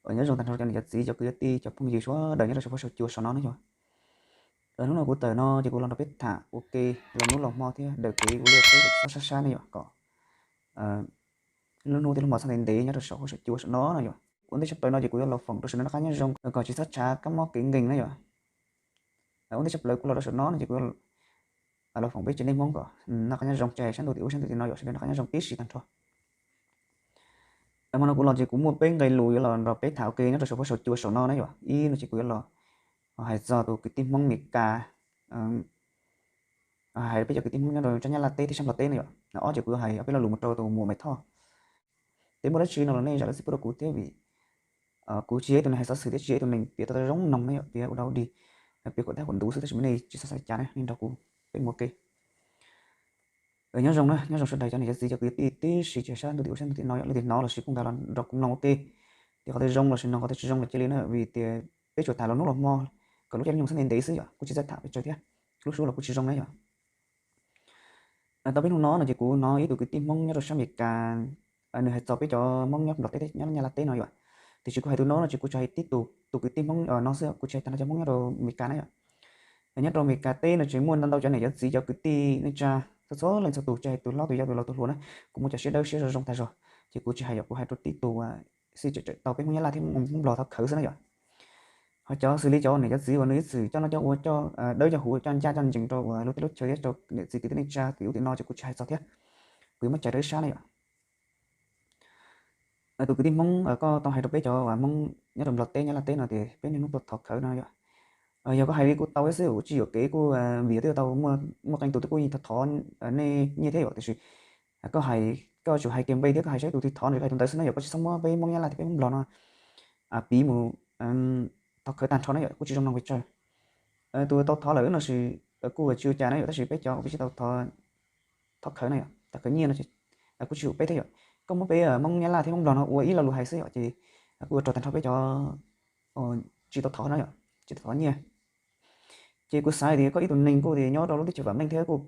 Nyob zoo tag nrho cov niam cov txiv cov kwv cov tij cov phooj ywg sawv daws nyob rau saum huab saum cua saum no ne yom. Hnub no kuv tawm no ces kuv los nrog peb tham ua ke los hnub los hmo thiab daws kev ua liaj teb txhob sab sab ne yom, kom lub hnub thiab lub hmo txhob ntev ntev nyob rau saum huab saum cua saum no no yom. Ua ntej tshaj plaws no ces kuv yuav los foom rau sawv daws noj qab nyob zoo kom tsis txhob tshav kab mob kev nkees na yom. Ua ntej tshaj plaws kuv los rau saum no no ces kuv los foom peb tsev neeg Hmoob kom noj qab nyob zoo, tsis hais sab ntuj tim ub sab ntuj tim no yom, sawv daws noj qab nyob zoo tib si tag nrho. Hmo no kuv los ces kuv muaj peb nqe lus yuav los nrog peb tham ua ke nyob rau saum huab saum cua saum no na yom. Ib no ces kuv yuav los hais txog tus kwv tij Hmoob Mes Kas, hais peb cov kwv tij Hmoob nyob rau sab Nyab Laj teb thiab sab Nplog teb na yom. Ob ces kuv yuav hais ob peb lo lus mus rau tus muam Maiv Thoj. Ces muaj dab tsi no los nej zam lub txim pub rau kuv thiab vim kuv tsis yog ib tug neeg hais xov xwm thiab tsis yog ib tug neeg piav tau zoo mloog na yom, piav ua dau dig, piav kom dab kom duv xwb, tab sis mas nej tsis txhob xav li cas na, nej nrog kuv peb mus ua ke. Nyob zoo na, nyob zoo sawv daws cov niam cov txiv cov kwv cov tij tib si, tsis hais sab ntuj tim ub sab ntuj tim no yom, leej twg hnov los sis kuj nkag los nrog kuv mloog ua ke. Ces qhov twg zoo los sis no, qhov twg tsis zoo los cia li na, vim tias peb tsuas tham los hnub los hmo kom lub caij lub nyoog txhob ntev ntev xwb yom, kuj tsis txawj tham pes tsawg thiab, lub suab los kuj tsis zoo na yom. Tau peb hnub no no ces kuv hnov ib tug kwv tij Hmoob nyob rau sab Amelikas, nws hais txog peb cov Hmoob nyob Nplog teb nyob Nyab Laj teb no yom. Tiam sis kuv hais tus no no ces kuv tsis hais tib tug, tus kwv tij Hmoob no xwb, kuv tsis hais tag nrho cov Hmoob nyob rau Amelikas na yom. Nyob rau Amelikas teb no ces muaj ntau ntau cov niam cov txiv cov kwv tij neej tsa txhua txhua leej txhua tus, tsis hais tus hlob tus yau tus laus tus hluas na, kuv muaj cov siab dawb siab zoo zoo tag zog, ces kuv tsis hais yom, kuv hais rau tib tug xij tseem tseem tau peb Hmoob Nyab Laj thiab Hmoob Nplog thov khawv xwb na yom. Ho cov xws li cov niam cov txiv uas nws ib txwm coj noj coj ua, coj dawb coj huv, coj ncaj coj ncees rau lub teb lub chaw thiab rau niam txiv kwv tij neej tsa tim ub tim no ces kuv tsis hais txog thiab, kuv yuav muab cais rau ib sab na yom. Tus kwv tij Hmoob, koj tau hais rau peb cov Hmoob nyob rau Nplog teb Nyab Laj teb no tias peb niaj hnub tuaj thov khawv no yom. Yog koj hais li kuj tau xwb, kuv tsis yuam kev kuj vim twb tau muaj qee tus twb kuj yeej thov thov nej nyiaj thiab yom, tiam sis koj hais, koj tsuas hais kiag npe thiab koj hais saib tus twg thov no, hais tus ntawd xwb na yom, koj tsis txhob muab peb Hmoob Nyab Laj thiab peb Hmoob Nplog no piv mus thov khawv tag nrho na yom, kuj tsis zoo no pes tsawg. Tus tau thov lawm no sis kuj tsis ua cas na yom, tab sis peb cov uas peb tsis tau thov khawv na yom, thov khawv nyiaj no kuj tsis hum peb thiab yom. Koj muab peb Hmoob Nyab Laj thiab Hmoob Nplog no ua ib lo lus hais xwb yom, ces kuj ua rau tag nrho peb cov tsis tau thov no yom, tsis tau thov nyiaj. Ces kuv xav tias koj ib tug neeg kuj tias nyob rau lub teb chaws vam meej thiab kuj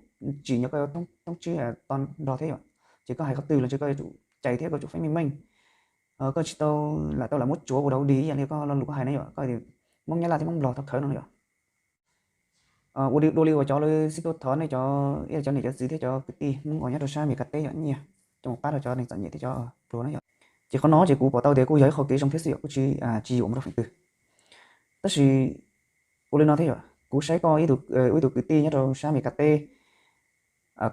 tsim nyog koj yuav thoob tsib to nrog thiab yom, ces koj hais qhov twg los ntshe koj yuav tsum cais thiab koj tsum feeb meej meej. Koj tsis tau lam tau lam muab tsuav ua dau dig ib yam li koj lo lus koj hais na yom, koj tias Hmoob Nyab Laj thiab Hmoob Nplog thov khawv no yom. Ua li dua li uas cov lawv xij tuaj thov nej cov, ib yam cov niam cov txiv thiab cov kwv tij Hmoob uas nyob rau sab Amelikas teb yom, nyiaj coj mus pab rau cov neeg txom nyem thiab cov pluag na yom. Ces qhov no ces kuv pom tau tias kuj yog ib qho kev zoo thiab xwb yom, kuj tsis, tsis yuam mus rau feem twg. Tab sis ua li no thiab yom, kuv saib koj ua ib tug kwv tij nyob rau sab Amelikas teb,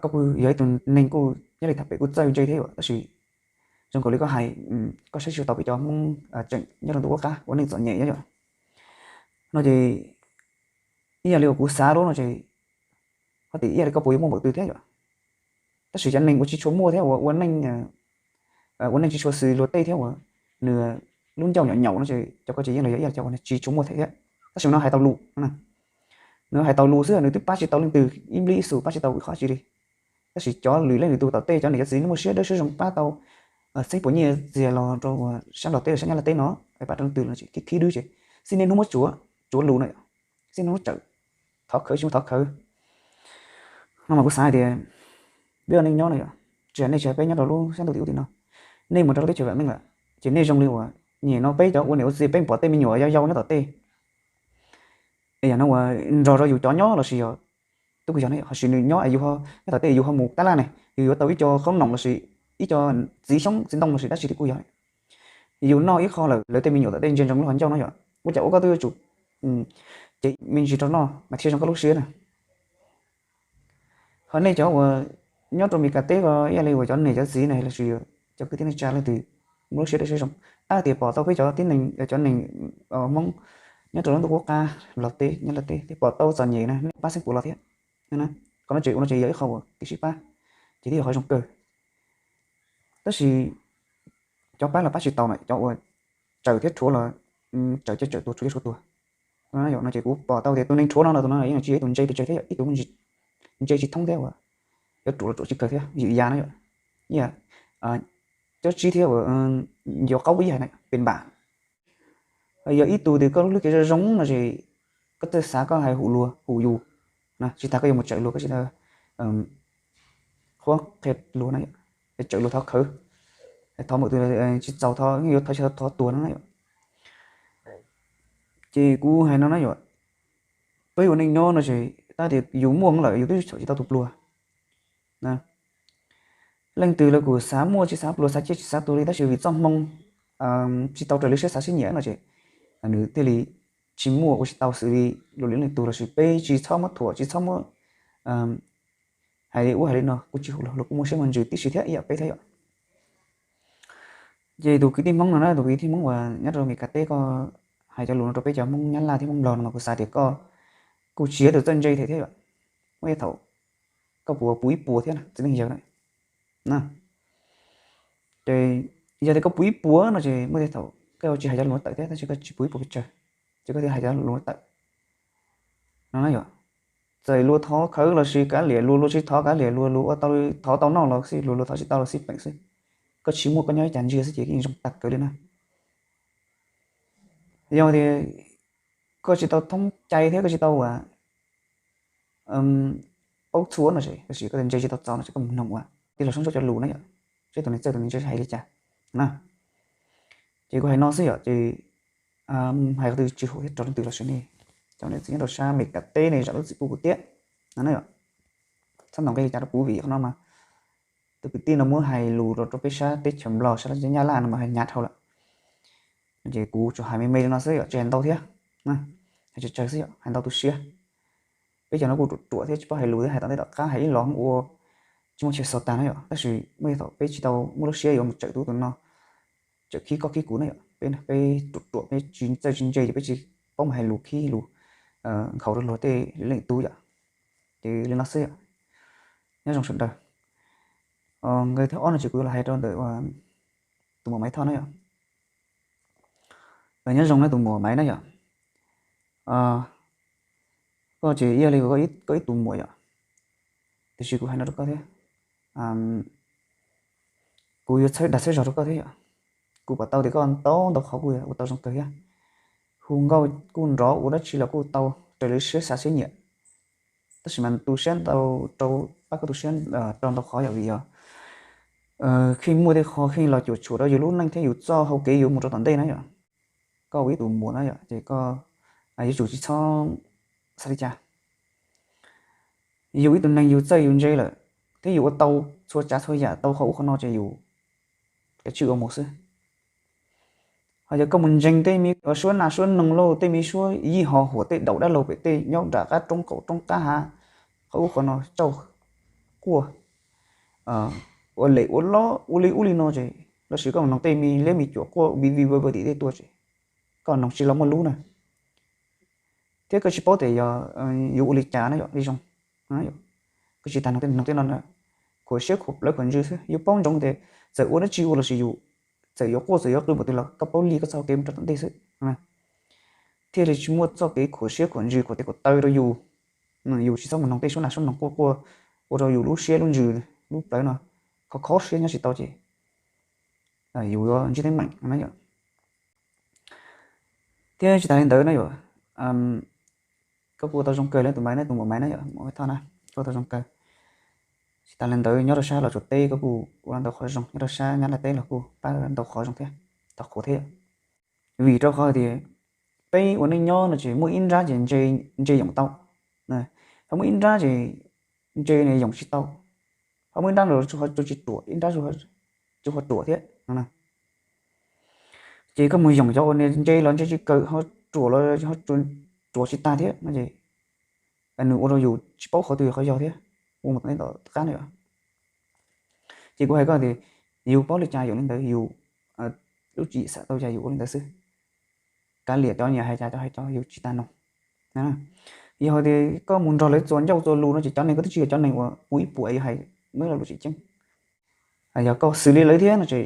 koj kuj yog ib tug neeg kuj nyob li tham pem kuj txawj ntse thiab yom, tab sis zoo nkaus li koj hais, koj saib tsis tau peb cov Hmoob tseem nyob rau ntuj qub qab ua neej txom nyem yom. No ces ib yam li uas kuv xav lub no ces, ho tias ib yam li koj puas yuav muaj npaum twg thiab yom. Tab sis cov neeg uas tsis tshua muaj thiab uas ua neej, ua neej tsis tshua xws luag tej thiab uas nws lub ncauj nyaum nyaum no ces cov ko ces yeej los yog ib yam cov uas tsis tshua muaj thiab. Tab sis no hais tau lus, nws hais tau lus xwb, nws twb pab tsis tau leej twg ib nplij ib xus, pab tsis tau wb qhov tsi li. Tab sis cov lwm leej lwm tus tom tej cov niam cov txiv muaj siab dawb siab zoo pab tau txheeb puas nyiaj txiag los rau sab Nplog teb los sab Nyab Laj teb no, pab rau leej twg los khib khib dwb ces xij niaj hnub muab tsuav, tsuav lus na, xij niaj hnub tsawm thov khawv tsis muaj thov khawv. No mas kuv xav hais tias peb ua neej nyob no yom, tsis hais nej tsis hais peb nyob rau lub sab ntuj tim ub tim no, nej mus rau lub teb chaws vam meej lawm ces nej zoo li uas nyem no peb cov ua niam ua txiv peb pom tej me nyuam yau yau nyob tom tej, es yam no uas nrog rau yus cov nyob los sis yog twb kuj yog ne, ho sis nws nyob es yus nyob tom tej yus ho mus tab laj ne, yus yuav tau ib co qoob noom los sis ib co txiv xyoob txiv ntoo los sis dab tsi twb kuj yog. Yus noj ib qho lawm lawv tej me nyuam tom tej ntsia ntsoov lub hauv ncauj no yom, ua cas ua koj twb yuav tsum cev me ntsis rau noj mas thiaj zoo koj lub siab na. Ho nej cov uas nyob rau Mes Kas teb ko ib yam li uas cov niam cov txiv ne los sis cov kwv tij neej tsa leej twg muaj lub siab dawb siab zoo, tab tias pom tau peb cov tib neeg cov neeg Hmoob nyob rau lub ntuj qub qab Nplog teb Nyab Laj teb thiab pom tau txom nyem na nej pab xeeb puas los thiab. Qhov no ces ua no ces yog ib qho uas kev sib pab ces twb yog qhov zoo kawg. Tab sis cov pab los pab tsis tau na, cov uas tsawm thiab rhuav los tsawm ces tsawm tuag, rhuav ces rhuav tuag. No ces kuv pom tau tias tus neeg rhuav no los tus no yeej tsis yog ib tug ntse pes tsawg thiab, ib tug ntse tsis thoob thiab uas yuav ruam los ruam tsis kawg thiab, ywm ya no yom. Cov tsib thiab uas yuav qaub ib yam na pes npam. Yog ib tug tias koj lub hlwb kev zoo zoo no ces koj txawj xav koj hais hum luag hum yus, tsis tas koj yuav mus tsawm luag, koj tsis tas qhuab qhia luag na, tsawm luag thov khawv, thov mus twg tsis txaus thov, yuav thov tsis thov tuag no na yom. Ces kuv hais no na yom, peb ua neej nyob no ces tab tias yus muaj lawm yus twb tsis tau tus pluag. Leej twg los kuj xav muaj tsis xav pluag, xav ciaj tsis xav tuag li, tab sis vim txoj hmoo tsis tau raws li siab xav siab nyiam no ces nws thiaj li tsis muaj, ua tsis tau xws li luag li leej twg. Los sis peb tsis txhob muab thuam, tsis txhob muab hais li ub hais li no, kuj tsis hu los kuj muaj siab muaj ntsws tib si thiab ib yam peb thiab yom. Ces tus kwv tij Hmoob no na, tus kwv tij Hmoob uas nyob rau Meskas teb, koj hais cov lus no rau peb cov Hmoob Nyab Laj thiab Hmoob Nplog no mas kuv xav tias koj kuj tsis yog tus txawj ntse thiab yom. Muaj ib thaum koj puas puv ib puas thiab txiv neej yawg na. Ces yog tias koj puv ib puas no ces muaj tej thaum koj yuav tsis hais cov lus no tawm thiab, tab sis koj tsis puv ib puas pes tsawg, ces koj thiaj hais cov lus no tawm no na yom. Txawm luag thov khawv los sis kav liam luag, luag tsis thov kav liam luag, luag ua tau thov tau noj los xij, luag luag thov tsis tau los xij peem xwb. Koj tsis muaj koj nyob ib cas ntsiag xwb ces yeej zoo tag kev li na. Yog tias koj tsis tau thoob cai thiab koj tsis tau ua paub txhua no ces, tab sis koj ntse tsis tau txaus no ces koj mus noog ua tij laug Soob Ntsuab cov lus na yom, seb tus neeg txawj tus neeg ntse hais li cas na. Ces kuv hais no xwb yom, ces hais qhov twg tsis haum thiab rau leej twg los sis nej cov niam txiv nyob rau sab Meskas teb nej zam lub txim pub kuv thiab no na yom. Txhob ntaus nqi li cas rau kuv vim qhov no mas tus kwv tij no muab hais lus rau rau peb sab teb chaws Nplog, sab Nyab Laj no mas hais hnyav dhau lawm. Ces kuv tsuas hais me me li no xwb yom, tsis hais ntau thiab, hais tsawg tsawg xwb yom, hais ntau tu siab. Peb cov no kuj ruam ruam thiab tsis paub hais lus thiab, hais tom ntej tom qab hais ib los ua tsis muaj chaw xaus tag na yom. Tab sis muaj ib thaum peb tsis tau muaj lub siab yuav mus tsawm tus ub tus no, tsawm khib koj khib kuv na yom. Peb, peb ruam ruam, peb tsis txawj tsis ntse ces peb tsis paub mus hais lus khib lus nkhaus rau luag tej leej tub yom. Ces li no xwb yom. Nyob zoo sawv daws. Nqe thib ob no ces kuv yuav los hais rau ntawm tus muam Maiv Thoj na yom. Nyob zoo na tus muam Maiv na yom. Koj ces ib yam li koj ib tug muam yom, tiam sis kuv hais no rau koj thiab, kuv yuav txhawb dag txhawb zog rau koj thiab yom. Kuv pom tau tias koj ntau ntau qhov kuj ua tau zoo kawg thiab. Hu nkauj kuj nrov, ua dab tsi los kuj tau raws li siab xav siab nyiam. Tab sis mas tu siab ntau rau, pab koj tu siab rau ntau qhov yom, vim yog kheej muaj tej qho kheej los cuam tshuam rau yus lub neej thiab yus txoj hau kev yuav mus rau tom ntej na yom. Koj ua ib tug muam na yom, ces koj yuav tsum tsis txhob xav li cas. Yus ib tug neeg yus txawj yus ntse lawm thiab yus ua tau txhua tsav txhua yam tau qhov ub qhov no ces yus kav tsij ua mus xwb. Ho yog koj mus ntseeg tej me suab nas suab noog lauj, tej me suab yij ho huam, tej daus dab laug pem tej nyob nram qab roob qaum roob qab hav, qhov ub qhov no tsauj quaj, ua lem ua lob ua li ub li no ces, los sis koj mus noog tej me liab me cuam quaj vij vij vawg vawg tim tej tuaj ces, koj noog tsis los muaj lub na. Thiab koj tsis paub tias yog yuav ua li cas na yom, li zoo. Koj tsis tas noog tej noog tej no na, khuam siab khuam plawv khuam ntsws xwb. Yus paub ntsoov tias txawm ua dab tsi ua los sis yus txawm yuav quaj txawm yuav qw npaum twg los koj paub li koj txoj hau kev mus rau tom ntej xwb. Thiaj li tsis muaj txoj kev khuam siab khuam ntsws khuam tes khuam taw rau yus. Yus tsis txhob mus noog tej suab nas suab noog quaj quaj ua rau yus lub siab lub ntsws lub plawv no khov khov siab nyob tsis tau ces yus yuav ntsib teeb meem na yom. Thiab tsis tas li ntawd na yom, koj kuj ua tau zoo kawg li tus Maiv na, tus muam Maiv na yom, muam Maiv Thoj na, koj ua tau zoo kawg. Tsis tas li ntawd nyob rau sab Los Tsuas teb koj kuj ua ntau qhov zoo, nyob rau sab Nyab Laj teb los kuj pab ntau qhov zoo thiab, tau qhuav thiab. Vim rau qhov tias peb ua neej nyob no ces muaj ib nrab ces ntse yoom tau, ho muaj ib nrab ces ntse ne yoom tsis tau, ho muaj ib nrab los tsis ruam, ib nrab tsis ruam thiab no. Ces koj mus yoom cov uas ntse los ntse tsis kawg, ho ruam los ruam tsis tag thiab no ces nws ua rau yus tsis paub qhov twg qhov yog thiab, ua mus tom ntej tom qab na yom. Ces kuv hais koj tias yus paub li cas yoom li ntawd, yus lub tswv yim xav tau cas yus ua li ntawd xwb. Kav liam cov nyiam hais cas cov hais cov, yus tsis tas noog. Yog tias koj mus nrog lawv txuas ncauj txuas lus no ces cov neeg koj twb tsis yog cov neeg uas ua ib puas yuav hais muaj ib lo lus tseem ceeb. Yog koj xws li lawv thiab no ces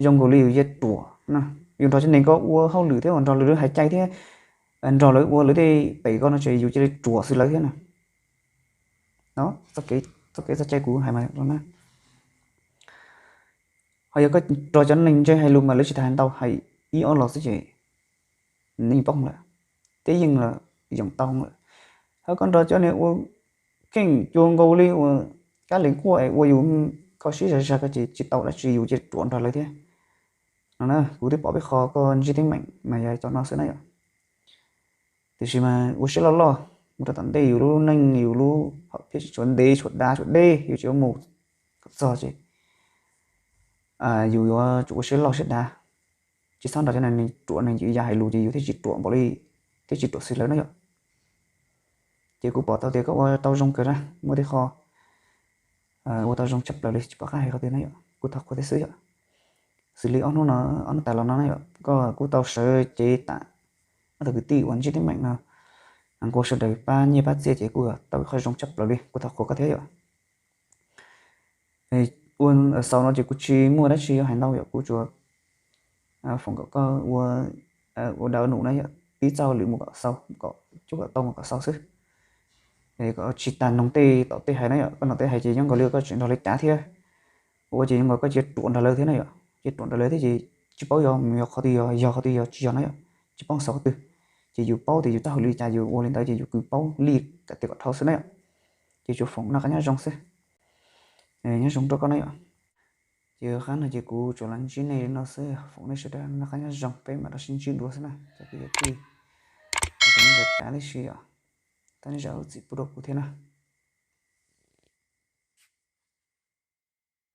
zoo nkaus li yus cia ruam. Yus nrog cov neeg koj ua hauj lwm thiab uas nrog lawv hais cai thiab nrog lawv ua lawv tej pem ko no ces yus cia li ruam xws lawv thiab na. Txoj kev txoj cai kuv hais mas zoo na. Ho yog koj nrog cov neeg ntse hais lus mas lawv tsis tas hais ntau, hais ib ob los xwb ces nws yeej paub lawm, thiab yeej los yoom tau lawm. Ho koj nrog cov neeg ua kheej cuag nkaus li uas kab li quaj es ua yus kho siab zag zag ko ces tsis tau dab tsi, yus cia ruam nrog lawv thiab. No na, kuv twb pom peb qho koj ntsib teeb meem mas yog cov no xwb na yom. Tiam sis mas ua siab loj loj, mus rau tom ntej yus lub neej yus lub hom phiaj tsis tshua ntev tshua dav tshua deb, yus tsis ua mus kom txog ces yus yuav tsum ua siab loj siab dav, tsis txhob nrog cov neeg ruam neeg ywj ya hais lus ces yus thiaj tsis ruam npaum li, thiaj tsis ruam xws lawv na yom. Ces kuv pom tau tias koj ua tau zoo kawg na, muaj tej qho ua tau zoo tshaj plaws li, tsis pom qab hais qhov twg na yom, kuv thov qhuas thiab xwb yom. Xws li ob hnub no, ob hnub tas los no na yom, koj kuj tau sawv cev tam ob tug kwv tij uas ntsib teeb meem no, nqua sawv daws pab nyiaj pab txiaj ces kuj tau ib qho zoo tshaj plaws li, kuv thov qhuas koj thiab yom. Ua xaus no ces kuv tsis muaj dab tsi yuav hais ntau yom, kuv tsuas foom kom koj ua, ua dawb num na yom, pib txoj hauj lwm mus kom xaus, kom cuaj kom tau mus kom xaus xwb. Kom tsis tas noog tej tom tej hais na yom, koj noog tej hais ces nyob nkaus li koj tseem nrog lawv cav thiab, ua ces nyob nkaus koj cia ruam nrog lawv thiab na yom, cia ruam nrog lawv thiab ces tsis paub yog mus yog qhov twg, yog yog qhov twg yog tsis yog na yom, tsis paub xaus qhov twg. Ces yus paub tias yus txoj hauj lwm li cas yus ua li ntawd ces yus kwv paub li kom tias kom dhau xwb na yom. Ces tsuas foom noj qab nyob zoo xwb. Nyob zoo rau koj na yom. Ces qab no ces kuv tsuas los ntsib nej li no xwb, foom nej sawv daws noj qab nyob zoo, peb mam rau sib ntsib dua xwb na cov kwv yog tij. Ces nej ntawd tas li si yom, thov nej zam lub txim pub rau kuv thiab na.